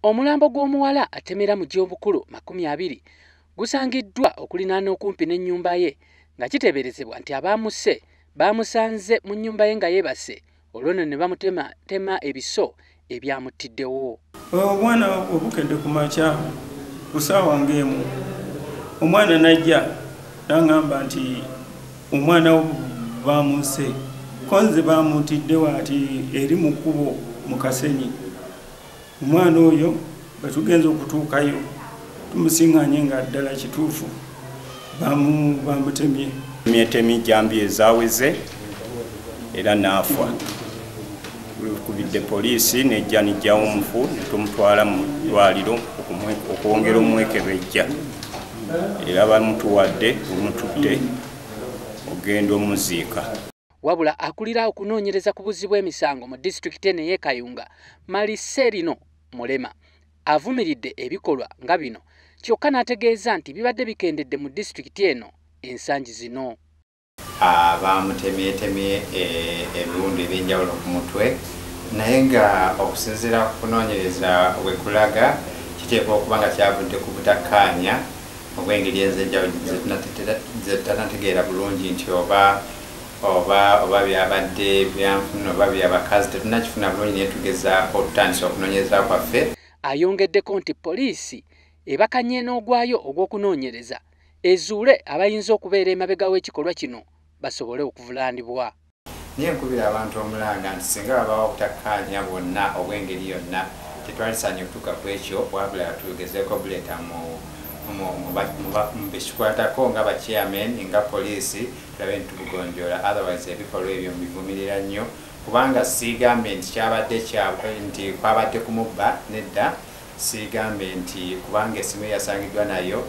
Omulambo gw'omuwala atemera mu gy'obukulu 20 gusangiddwa okulinaana okumpi n'ennyumba ye nga kiteeberezebwa nti abaamusse baamusanze mu nnyumba ye nga yeebase, olwo nno ne bamutematema ebiso ebyamuttiddewo. Omwana obukedde ku makya ku ssaawa ng'emu, omwana n'ajja n'aŋŋamba nti omwana wo baamusse, ko nze baamuttiddewo ati eri mu kkubo mu Kasenyi. Omwana oyo bwe tugenze okutuukayo tumusiŋŋaanye nga ddala kituufu bamutemye. Temyetemye jambi ezaaweze era n'afa. Tukubidde poliisi n'ejja n'eggyawo omufu ne tumutwala mu ddwaliro okwongera omwekebejja, era bamutuwadde tumututte ogenda omuziika. Wabula akulira okunoonyereza ku buzzi bw'emisango mu disitulikiti eno ey'e Kayunga, Maliserino Mulema, avumiridde ebikolwa nga bino kyokka n'ategeeza nti bibadde bikendedde mu disitulikiti eno ensangi zino. Bamutemyetemye ebiwundu ebyenjawulo ku mutwe, naye nga okusinziira ku kunoonyereza bwe kulaga kiteekwa okuba nga kyavudde ku butakkaanya obw'engeri ez'enjawulo ze tutanategeera bulungi nti oba byabadde byanfuna oba byabakazi, tetunnakifuna bulungi naye tugezaako otutandisa okunoonyereza kwaffe. Ayongeddeko nti poliisi ebakanye n'ogwayo ogw'okunoonyereza ezuule abayinza okubeera emabega w'ekikolwa kino basobole okuvunaanibwa. Naye nkubira abantu omulanga nti singa babaawo obutakkaanya bwonna obw'engeri yonna tetwalisaanye kutuuka ku ekyo, wabula tugezeeko buleeta mu bekikwatako nga ba chairman nga poliisi tulabe nti tubugonjoola. Otherwise ebikolwa ebyo mbivumirira nnyo, kubanga siigambe nti kyabadde nti kwabadde kumubba, nedda, siigambe nti kubanga essimu eyasangiddwa nayo.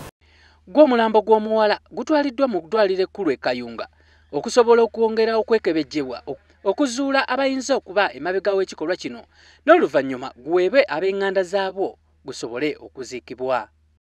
Gwo omulambo gw'omuwala gutwaliddwa mu ddwaliro ekkulu e Kayunga okusobola okwongera okwekebejjebwa okuzuula abayinza okuba emabega w'ekikolwa kino, n'oluvannyuma guweebwe ab'enganda zaabwo gusobole okuziikibwa.